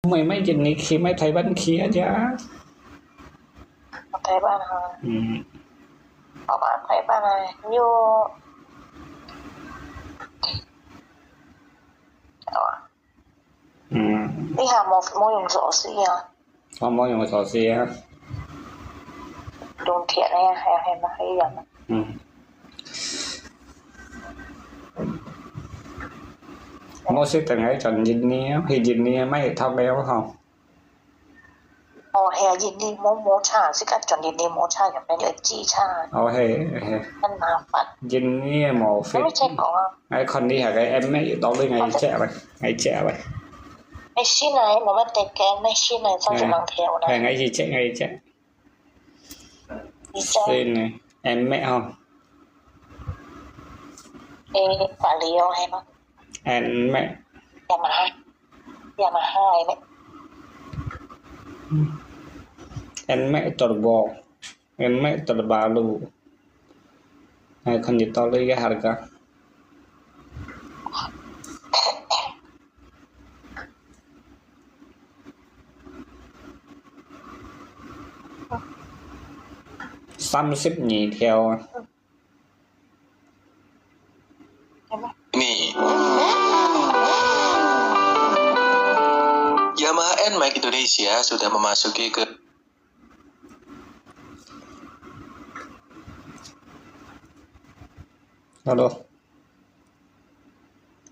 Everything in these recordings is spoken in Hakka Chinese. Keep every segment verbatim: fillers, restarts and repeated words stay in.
毋係，毋係印尼去，毋係台灣去啊，這。台灣哈。嗯。好吧，台灣啊，有，好啊。嗯。你還無，無用手機啊？我無用手機啊。用電个啊，還，還，還一樣啊。嗯。我識等下轉印尼啊，去印尼啊，買頭了吼。 哦，係啊，印尼無，無差，自家轉印尼無差，用該个機差。哦，係，係。很麻煩。印尼个無fit。我咪再講啊。𠊎看你下个M X到底𠊎check喂，𠊎check喂。Machine啊，無乜得个，machine啊，早就人跳啦。係，𠊎去check，𠊎去check。你check。所以呢，M X吼。誒，法拉利哦，係無？ Nmax。Yamaha。Yamaha ini. Nmax Turbo. Nmax terbaru. Nah, kan ditaruh ya harga. Samsip ni theo. Ini. Yamaha Nmax Indonesia sudah memasuki ke Hello.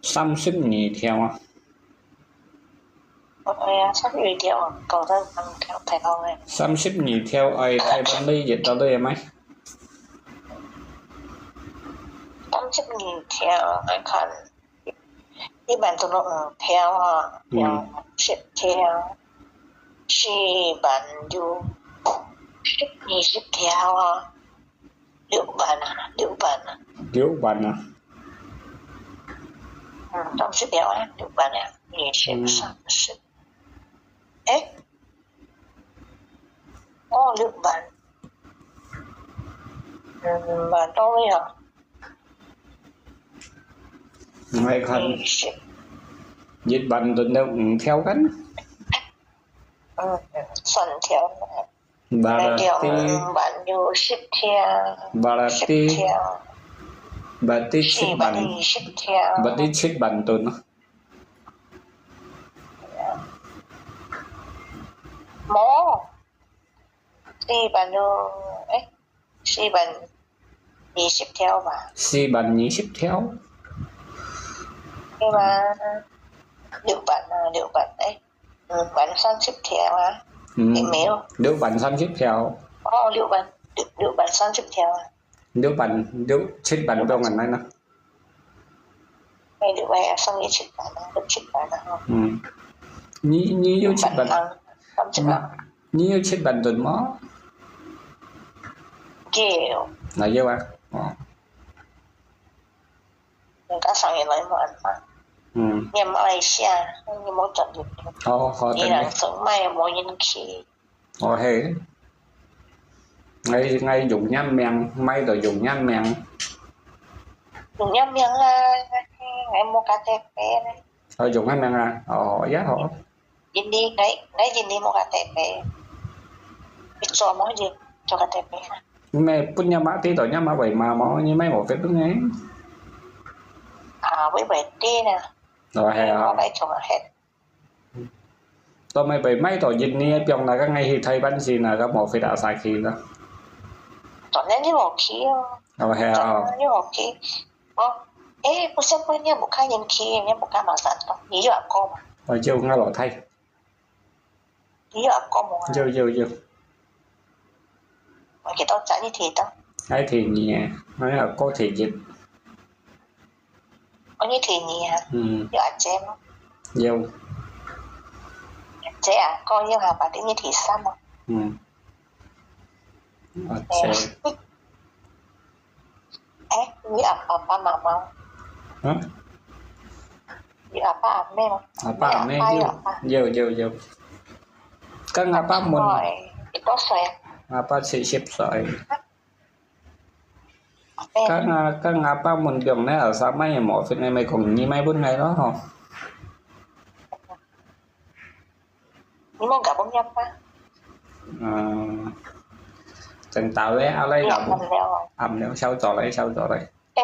Samsip ni theo ah. Ôi, samsip ni theo, kau kan samsip ni theo, Thái Lan đi dịch đó đi mày. Samsip ni theo, ai kan. Iban tu no theo ha, theo, sip theo. Siban ju, sip ni sip theo ha. Liu ban ah, liu ban ah. Liu ban ah. Hmm, samsip theo ah, liu ban ah. Ni sip samsip. Eh? Oh, liu ban. Hmm, ban tao ni ah. Mai kan. Ni sip. Dịch Bản tuần đâu cũng theo kan. Hmm, san theo. Berarti, berarti, berarti Siban, berarti Siban tuh. Mo, Siban tuh, eh, Siban ni sip theo ba. Siban ni sip theo. Siban, liu ban ah, liu ban, eh. Liu ban samsip theo ah. Email. Liu ban samsip theo. Oh, liu ban, liu ban samsip theo ah. Liu ban, liu, Siban tuh ngăn này nè. Liu ban samsip Siban ah, liu Siban ah. Ni, ni liu Siban. Samsip ah. Ni liu Siban tuh mo? Liu. Là liu ah. Oh. 人家上一來嘛，嗯。你馬來西亞，你無轉入去。哦，好，你人做麼無人去？哦，係。𠊎，𠊎用人命，買到用人命。用人命啊，𠊎無加特別咧。哦，用人命啊，哦，也好。 印尼，𠊎，𠊎印尼無加特別。你做麼个做加特別啊？你毋係分若媽知道，若媽會罵無？你毋係無法度呢？啊，會會知呢。哦，係啊。我來做下。做麼會買到印尼个表，那個𠊎去台灣時，那個無法度下去呢？當然你無去哦。哦，係啊。當然你無去。 哦，誒，不是，不是，你無看人去，你無看馬上到，你有阿哥嘛？哦，有，𠊎老弟。你有阿哥無啊？有，有，有。哦，幾多隻你提到？𠊎提二个，𠊎阿哥提一。哦，你提二啊？嗯。有阿姐無？有。阿姐阿哥有啊，反正你提三哦。嗯。阿姐。 誒，你阿爸爸媽媽？啊？你阿爸阿姆無？阿爸阿姆有，你阿爸有阿爸？有，有，有。該阿爸問，阿爸誒，幾多歲啊？阿爸七十歲。阿伯。該阿，該阿爸問講呢，阿三妹無分你，咪講你買分𠊎咯，吼。你莫甲我念吧。嗯，正到咧，啊，來甲我。暗了。暗了，收咗咧，收咗咧。哎，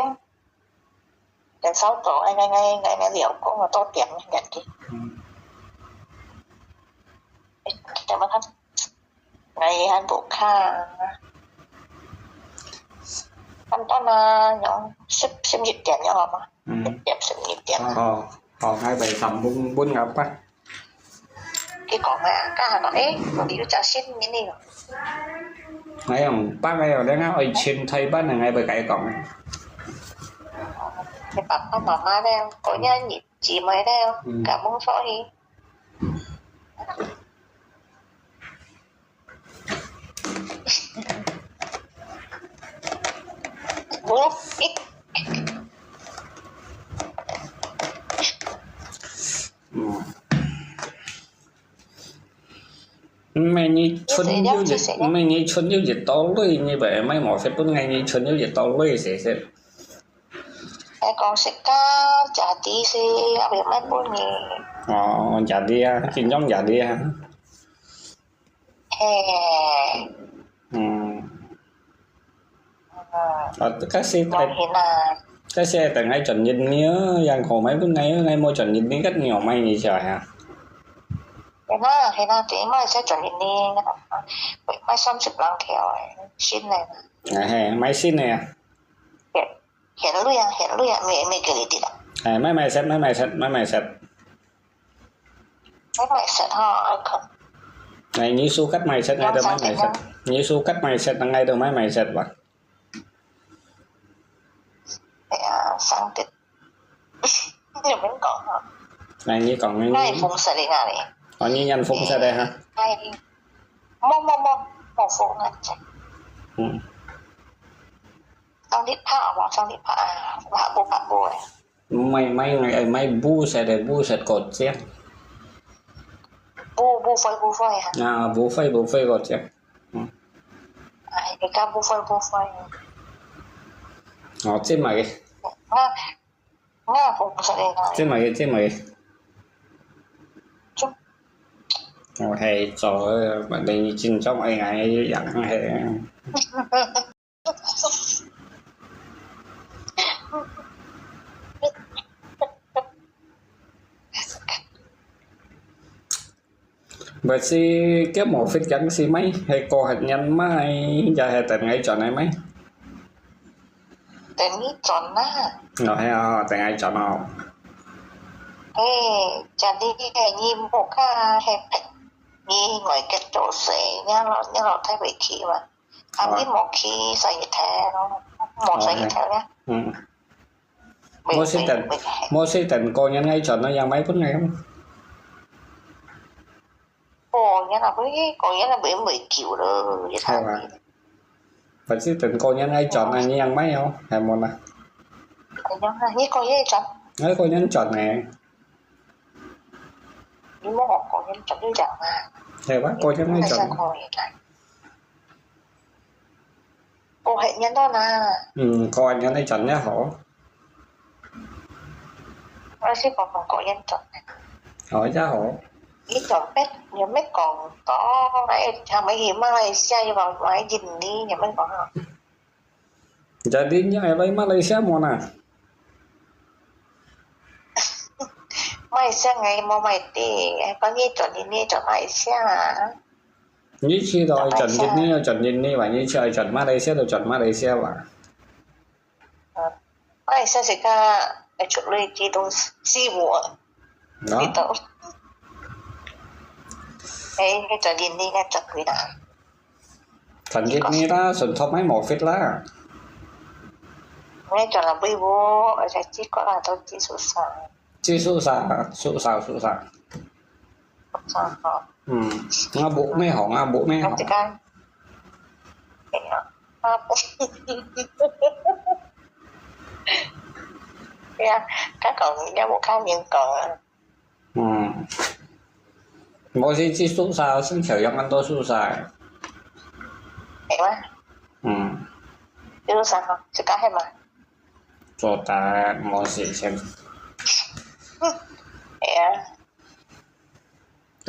等收咗，哎，哎，哎，哎，哎，了，讲了多点了，眼睛。嗯。哎，怎么看？哎，还不看。看到啦，有十，十一点了，好吗？嗯。十点，十一点。好，好，好，𠊎會上分，分𠊎吧。 佢講啊，該下講，誒，你有隻新名呢？𠊎用北个哦，你愛愛千台灣个，𠊎會甲佢講个。你爸爸媽媽咧，嗰啲姊妹咧，嗯。甲問所以。嗯。 嗯。毋係你存有一，毋係你存有一兜鐳，你會買無？係本來你存有一兜鐳，係，係。係講食到食啲先，也袂買分你。哦，食啲啊，經常食啲啊。 嘿。嗯。嗯。啊，該時，無閒啊。該時等𠊎轉印尼哦，人好買分𠊎哦，𠊎無轉印尼，該你好買你就係啊。係啦，係啦，等買先轉印尼，買三十零條誒，新个。啊，嘿，買新个啊。嘿。 現鐳啊，現鐳啊，買，買个你知啦。哎，買買set，買買set，買買set。買買set吼，OK。哎，你suka買set，𠊎都買買set。你suka買set，𠊎都買買set吧。哎呀，上帝。你毋好講吼。哎，你講，你，𠊎紅色个啊你。哦，你染紅色个哈？哎，無，無，無，無紅个。嗯。 上日拍無？上日拍啊，拍無，拍無誒。買，買，買，買布色个，布色个隻。布，布灰，布灰啊。啊，布灰，布灰个隻。嗯。哎，你看布灰，布灰。哦，這買个。啊，啊，紅色个啊。這買个，這買个。就哦，係，做，反正你緊張，哎，哎，樣係。 毋係，該無fit樣式買，係過後年買，也係等𠊎轉來買。等你轉啦。哦，係啊，等𠊎轉哦。嘿，jadi你無看，係，你外國做事，你老，你老太會去嘛？ 啊，你無去生日頭咯，無生日頭咧。嗯。無，無，無，無。無事等，無事等過年𠊎轉來，也買分𠊎。過年啊，毋，過年啊，毋，毋久咯，你睇。係啊。無事等過年𠊎轉來，你也買哦，係無啦？過年啊，你過年轉？𠊎過年轉呢。你莫講過年轉就轉啊。係啊，過年𠊎轉。過年啊。 過後年到啦。嗯，過後年你轉也好。𠊎係講講過年轉。哦，也好。你轉別，你毋好講到，哎，還沒去馬來西亞，又講買印尼，你毋好講哈。Jadi你愛來馬來西亞無啦？馬來西亞𠊎無買地，還講你轉印尼，轉馬來西亞啊。 你去到愛轉印尼，愛轉印尼吧，你去愛轉馬來西亞就轉馬來西亞吧。嗯，馬來西亞自家愛出鐳幾多四五啊？你懂？哎，你轉印尼，你轉幾多？轉印尼啦，順便買無fit啦。你轉了幾多？而且幾個啦，都幾十三。 去宿舍，宿舍，宿舍。宿舍吼。嗯，𠊎屋乜好，𠊎屋乜好。啊，這個，哎呀，啊，對啊，佢講，你有無看人講啊？嗯。無係去宿舍，先朝陽安到宿舍。係嗎？嗯。去宿舍吼，自家係嗎？ 做得，無事情。係啊。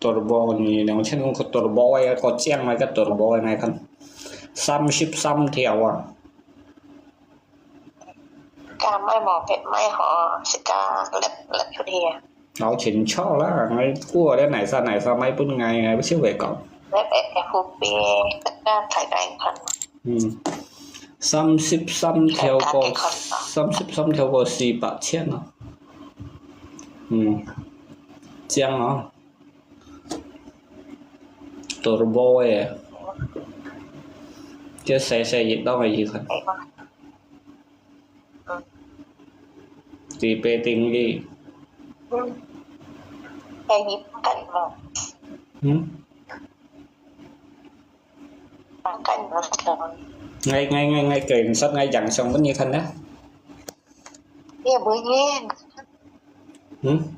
turbo，你兩千个turbo个，个靚个个turbo个，你看，三十三條啊。家買無別買好，自家擸擸出去啊。好清楚啦，𠊎過了哪儕哪儕買分𠊎，𠊎不識會講。擸會會分別，大家大家看。嗯，三十三條過，大家看啊。三十三條過四百千啊。嗯，靚啊。Turbo个，這細細一檔个一款。嗯。自備定位。嗯。便宜不便宜嘛？嗯。看看你们可能。𠊎，𠊎，𠊎，𠊎screenshot，𠊎影相分你看啦。你也不会念。嗯？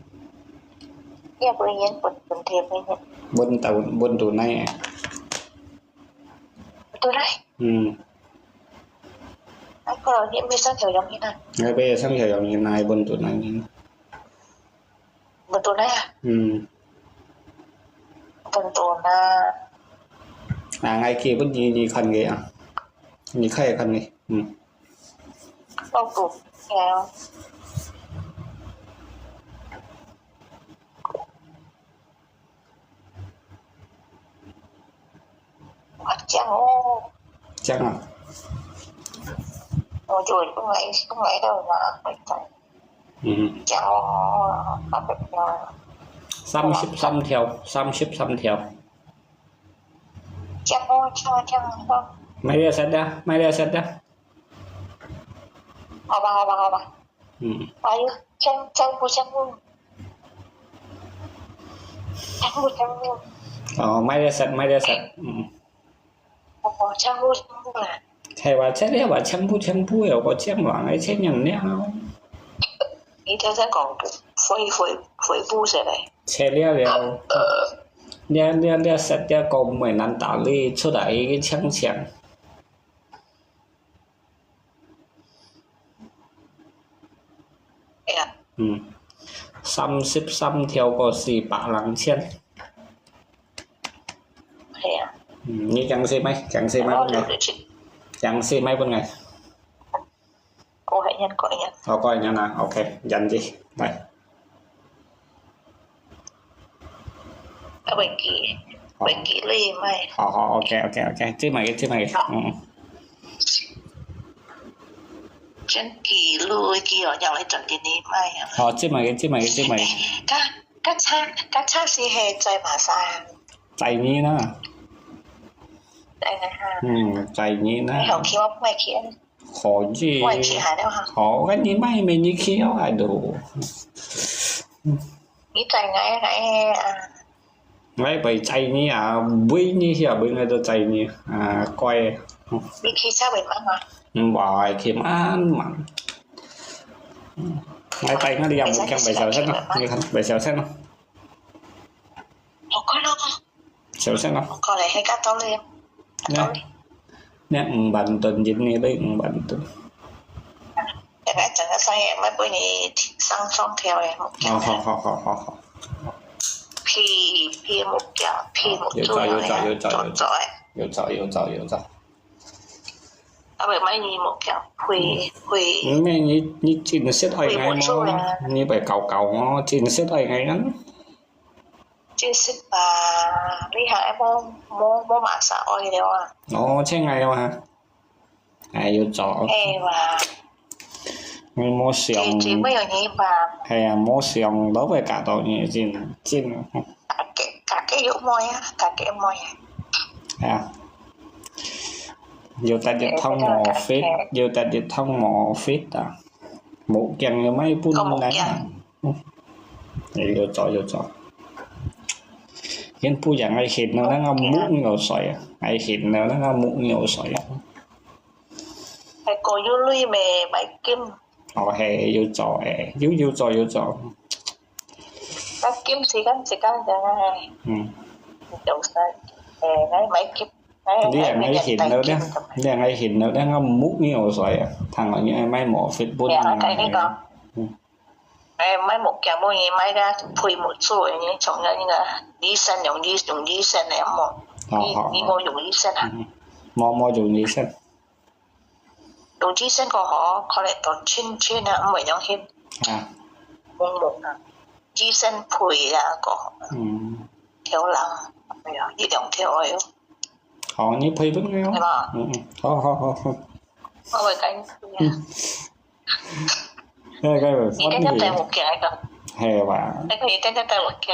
你也不会念，分，分贴不会念。分到，分到哪啊？到哪？嗯。啊，可能你没上条用你那。𠊎没上条用你那，分到哪呢？ Betul lah. Hmm. Betul lah. Nah, ngai ki pun ni, ni khan ngai ah. Ni khai khan ngai. Hmm. Kau tu. Ya. Wah, 这样哦。这样啊。我就不买，不买了嘛，回家。嗯。这样哦，好的，这样哦。三十三条，三十三条。这样哦，这样，这样哦。买了set的，买了set的。好吧，好吧，好吧。嗯。哎呦，这样，这样不，这样不。这样不，这样不。哦，买了set，买了set，嗯。 哦，全部，全部啦。係話，這个話全部，全部有个將來个千人了。你頭先講回，回，回補出來。切了了，呃，了，了，了，食了个毋會難打理出來个強強。 哎呀。嗯，三十三條个四百零千。係啊。嗯，你講先買，講先買分𠊎，講先買分𠊎。過一年，過一年。哦，過一年啊，OK，忍住，來。 啊，袂記，好。袂記你買。好，好，OK，OK，OK，這買个，這買个，好。嗯，嗯。真記錄个記哦，讓你轉給你買啊。好，這買个，這買个，這買个。欸，較，較差，較差是係在馬上。在你啦。在你哈。嗯，在你啦。你好奇我買去。 可以。我也去下了哈。好，該你買咩你去哦，哎都。你在哪，哪啊？我會在你啊，買你去啊，買𠊎都在你啊，乖。你騎車會慢嗎？嗯，我會騎慢慢。嗯，我帶𠊎你也無驚，袂小心咯，你看，袂小心咯。好快咯。 小心啊。我講咧，迄个道理，道理。你五萬噸，印尼个五萬噸。大概整个生意卖分你上上条诶，目哦，好，好，好，好，好。皮，皮目标，皮目标，有找，有找，有找，有找，有找，有找，有找。啊，袂卖你目标，会，会。因为你，你真实爱爱嘛，你袂搞搞哦，真实爱爱啊。 就是吧，你還愛摸，摸，摸馬上愛了啊？哦，親愛的嘛，哎，有找。哎哇，你莫想，姐姐沒有你吧？哎呀，莫想，都會搞到你真，真。大家，大家有摸呀，大家有摸呀。哎呀，有得一趟無fit，有得一趟無fit啊，目鏡有買本來啊。 嗯，有做，有做。因不然愛眩了，那个目尿水啊，愛眩了，那个目尿水啊。還過有鐳咩？買金。哦，係，有做誒，有，有做，有做。那金時間，時間點啊？嗯。有時，誒，來買金。 你係愛眩了咧，你係愛眩了咧，𠊎目尿水啊，聽講你愛買無fit本啊。嗯。哎，買目鏡，買个配目珠的，你從那个醫生用醫，用醫生的，無？哦，你，好，你無用醫生啊？嗯，無，無用醫生。有醫生過好，可能都清清啊，毋會樣形。啊。懵懵啊。醫生陪啊，過好。嗯。挑人，哎呀，一兩條哎喲。好，你陪分佢哦。對吧？嗯嗯，好好好好。我會跟你去啊。嗯。該該會你等下戴目鏡个。係吧？那個你等下戴目鏡。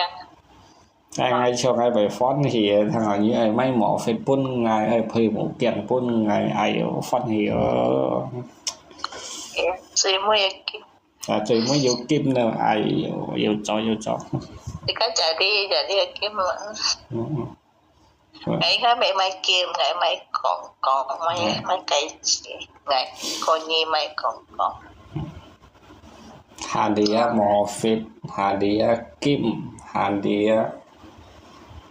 哎，𠊎像𠊎會歡喜个，聽講你愛買毛筆分𠊎，愛配目鏡分𠊎，哎喲，歡喜哦！最尾个金。啊，最尾有金了，哎喲，有做有做。你看家己，家己个金嘛。嗯嗯。哎，應該買買金，買買講講，買買戒指，買可以買講講。 下底啊毛筆，下底啊金，下底啊，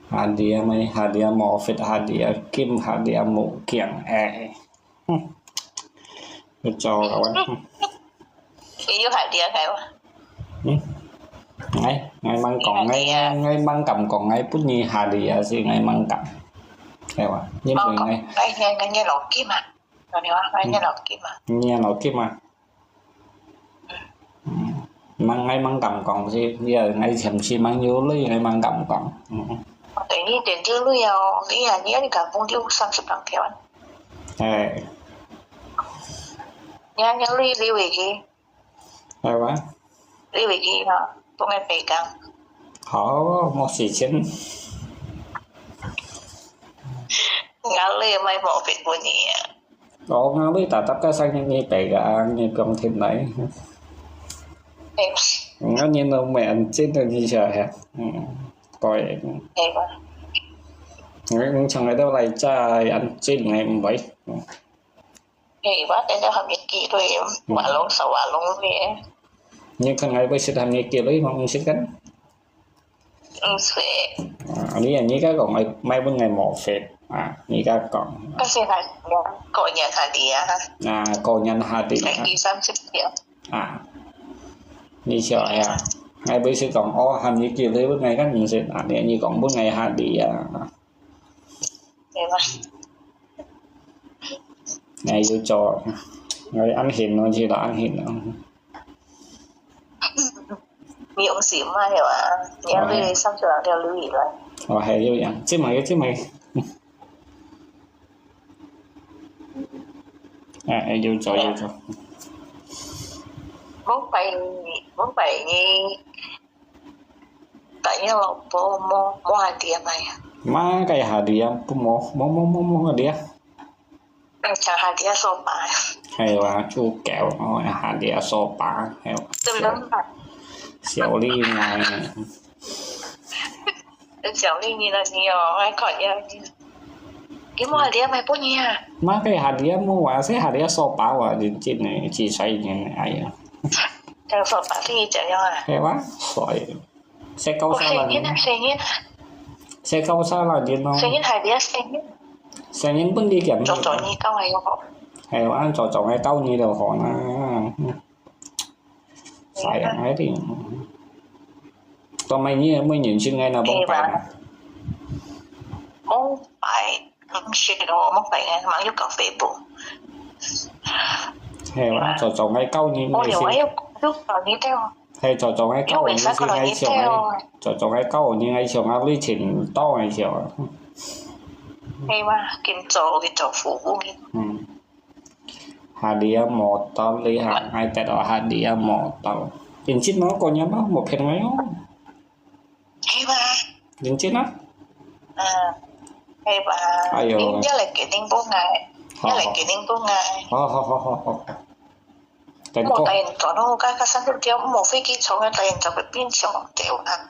下底啊咩？下底啊毛筆，下底啊金，下底啊目鏡，哎，哼，有做个喂，哼。你有下底啊，係無？嗯，哎，𠊎吂講，哎，哎，哎，吂敢講，哎，本人下底啊，是𠊎吂敢，係哇？因為𠊎，哎，哎，哎，老金啊，老牛啊，哎，老金啊。你啊，老金啊？ 嗯，吂，𠊎吂敢講，是，你啊，𠊎暫時吂有鐳，𠊎吂敢講。嗯。對，你點就鐳哦，你啊，你啊，你敢講有三十零條啊？哎。你啊，你鐳，你回去。係哇？你回去哈，放在北港。好，無時間。你啊，鐳買毛筆分你啊。 哦，𠊎會搭搭个生日你白个，你放天來。哎。𠊎年都買安靜的，你曉得？嗯，對。哎吧。你，你從來都來在安靜的，毋會。嗯。哎，我等下和你寄鐳，嗯。我攏手啊攏咧。你看𠊎會識和你寄鐳嗎？毋識个。 毋識。啊，你啊，你該講買，買分𠊎無fit啊，你該講。該係下，過年下底啊。啊，過年下底啊。二三十條。啊，你笑哎呀，𠊎毋識講，哦，喊你寄鐳分𠊎，該毋識啊，你，你講分𠊎下底啊。對吧？𠊎有做，𠊎安心咯，知道安心咯。 你用心買了啊，你要鐳三十兩條鐳來。哦，還有樣，這買个，這買个。哎，哎，有做，有做。往擺，往擺你，但你老婆無，無下底買啊？買个下底啊，不無，無，無，無，無下底啊。 嗯，像下底个掃把。係哇，就狗，哦，下底个掃把，係哇。對不對？小麗呢？小麗，你呢？你哦，我看一下。你，你無下底買分你啊？買个下底無啊，係下底个掃把哇，認真个，幾歲人，哎呀。這個掃把，你講樣啊？係哇，所以。 細狗砂啦，細人啊，細人啊。細狗砂啦，人咯。細人下底啊，細人。細人本地人。做做你教个又好。係，𠊎做做个教你就好啦。嗯。sayang个定。到每年，每年新个那往擺啦。往擺。 毋識咯，莫怪个，吂有搞Facebook。係，𠊎做做个教你，哦，你有，有搞你个哦。係，做做个教你，有，係，𠊎想个，做做个教你，𠊎想个你尋到个想。係哇，緊做，緊做服務个。嗯。下底啊，無道理哈，𠊎得到下底啊，無道理。認真咯，講樣嘛，無騙𠊎哦。 係嘛？認真啊？嗯，係吧？哎喲。你，你來決定分𠊎，好，你來決定分𠊎。好，好，好，好，好。等過。莫帶人轉咯，該，該三十條，無飛機坐个，帶人走个變上掉啊。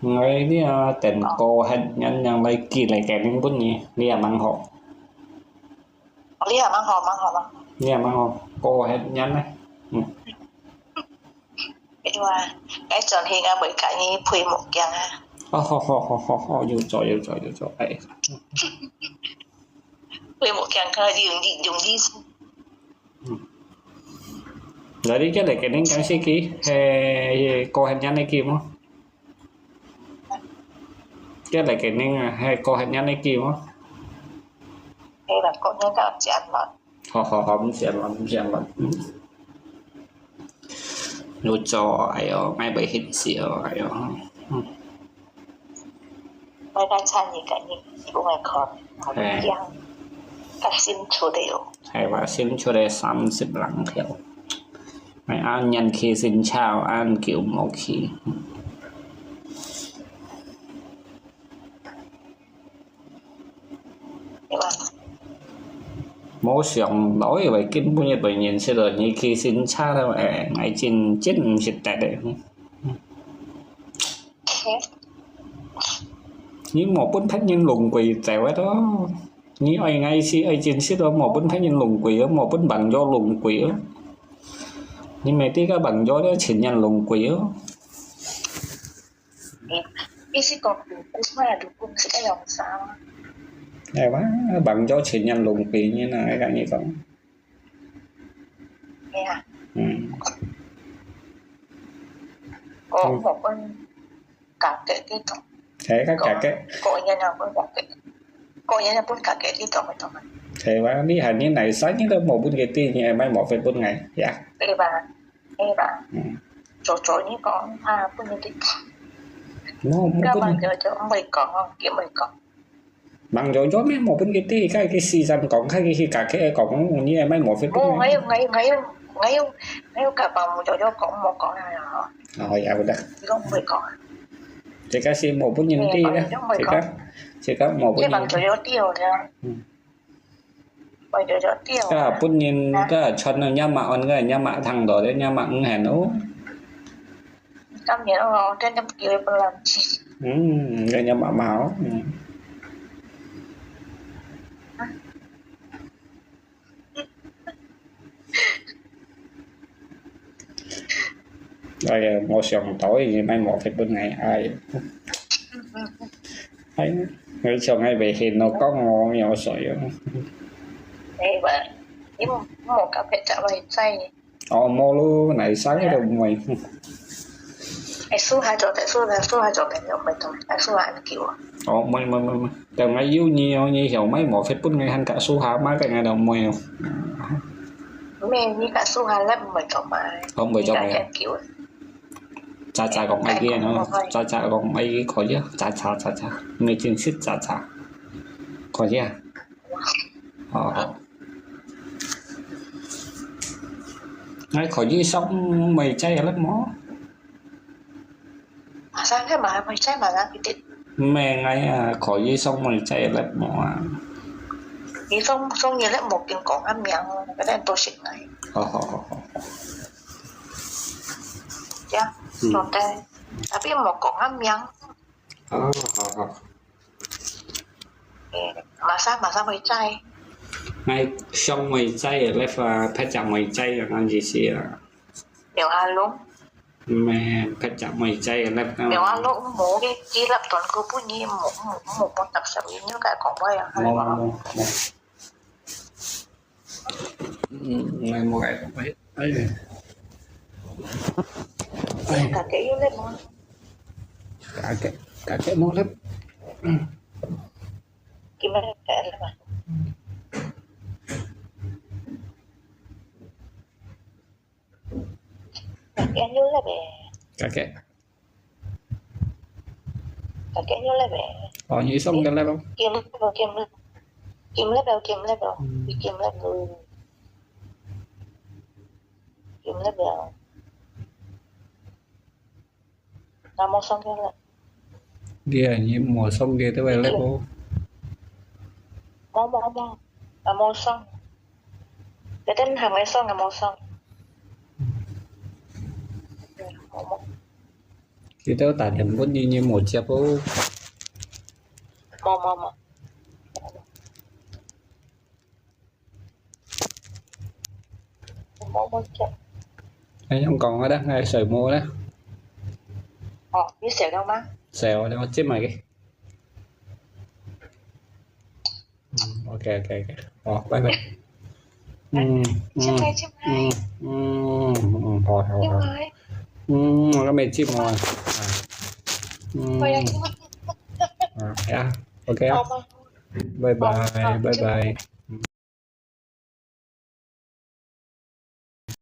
𠊎你啊，等過後，人，人來寄來決定分你，你也蠻好。哦，你也蠻好，蠻好，蠻好。你也蠻好，過後人呢？嗯。 對啊，該轉去𠊎會佮你配目鏡啊。哦，好，好，好，好，好，有做，有做，有做，哎。配目鏡較容易，容易。嗯。來，你叫來決定講先去，係，過後人个去無？叫來決定啊，係，過後人个去無？係啦，過後人个有錢無？好好好，毋想啦，毋想啦。嗯。有做，哎喲，𠊎袂欣賞，哎喲。嗯。我个產業个人，我个看，好哎。樣，較新出个哦。係話新出个三十零條。哎，啊，年紀新潮，恁久無去。嗯。 無想到，以為根本就袂認識了，你去新車了，哎，𠊎真，真毋識得的。你無分別人弄鬼走啊都，你愛𠊎是愛真識咯，無分別人弄鬼啊，無分朋友弄鬼啊。你每天个朋友咧，全人弄鬼啊。 你，你是講老公嘛，老公是愛用啥嘛？哎哇，朋友全人弄鬼呢，𠊎跟你講。係啊。嗯。我，嗯。我分價格去講。係，較價格。個人啊，分價格。個人啊，分價格去講，去講啊。係哇，你喊你來生，你都無分佢知，你還賣無分分𠊎呀？對吧？ 係吧？嗯。早早你講，啊，分人知。無，無分。該網友就毋會講哦，佢毋會講。網友做咩無分佢知？該佢時常講，該佢去甲佢講，你也莫無分佢。無，𠊎有，𠊎有，𠊎有，𠊎有，𠊎有甲網友就講，莫講啊，吼。哦，也毋得。佢講毋會講啊。這个是無分人知啦，係啊，網友毋會講。這个，這个無分人知。這網友就知哦，這樣。嗯。 我就就掉啊。該本人該傳到若媽安該若媽聽到咧，若媽毋肯哦。今年哦，真正叫佢不能去。嗯，該若媽媽哦，嗯。哎呀，無想到，伊買無分分𠊎，哎呀。哎，𠊎想𠊎袂現咯，講我有水哦。哎，喂，你莫，莫甲別隻位在。哦，無咯，哪生个都毋會。哎，樹下做得，樹下，樹下做得，又毋會動，哎，樹下恁久啊。哦，毋會，毋會，毋會，毋會。等𠊎有你哦，你曉買無分分𠊎，還甲樹下買个𠊎都毋會哦。咩，你甲樹下咧毋會做買？哦，毋會做買啊。你甲研究啊。 查查講愛去喏，查查講愛去可以啊，查查查查，每件事查查，可以啊。哦，好。𠊎可以送妹仔个咧無？馬上去買妹仔，馬上去的。毋係，𠊎啊，可以送妹仔个咧無啊？你送，送个咧無，跟講啊名哦，反正都是𠊎。好好好好。 呀，嗯。做得，tapi無講啊名。哦，好好。誒，馬上，馬上會在。𠊎想妹仔个咧啊，別隻妹仔个，恁意思啊。苗阿龍。毋係，別隻妹仔个咧啊。苗阿龍無个，只粒斷過半夜，無，無，無，無搭上音樂个講話啊，無，無，無，無。 嗯，𠊎無愛講，哎，哎。哎。大家有咧無？大家，大家無咧。嗯。今日大家咧無？大家有咧無？大家。 大家有咧無？哦，你送个咧咯。金咧無？金咧，金咧無？金咧無？嗯。金咧無？金咧無？那無送个咧？你啊，你無送个，都會咧無？無，無，無，啊，無送。Cái tên hàng ngày送, ngày màu送. Màu, màu. Khi tao tải đến bút đi như một chiếc bút. Màu, màu, màu. Màu, màu chiếc. Anh không còn ở đây, ngay sợi màu đó. Ờ, như sẹo đâu mà. Sẹo đâu, chết mày kì. Ừ, ok, ok, ok. Ờ, bye bye. Ừ, ừ, 先拜，先拜。 Ừ, ừ, ừ, thôi, thôi, thôi. 先拜。 Ừ, cái mày chim rồi. À. Ừ. 拜拜。 À, yeah. Ok. 好吧。 Bye bye, bye bye.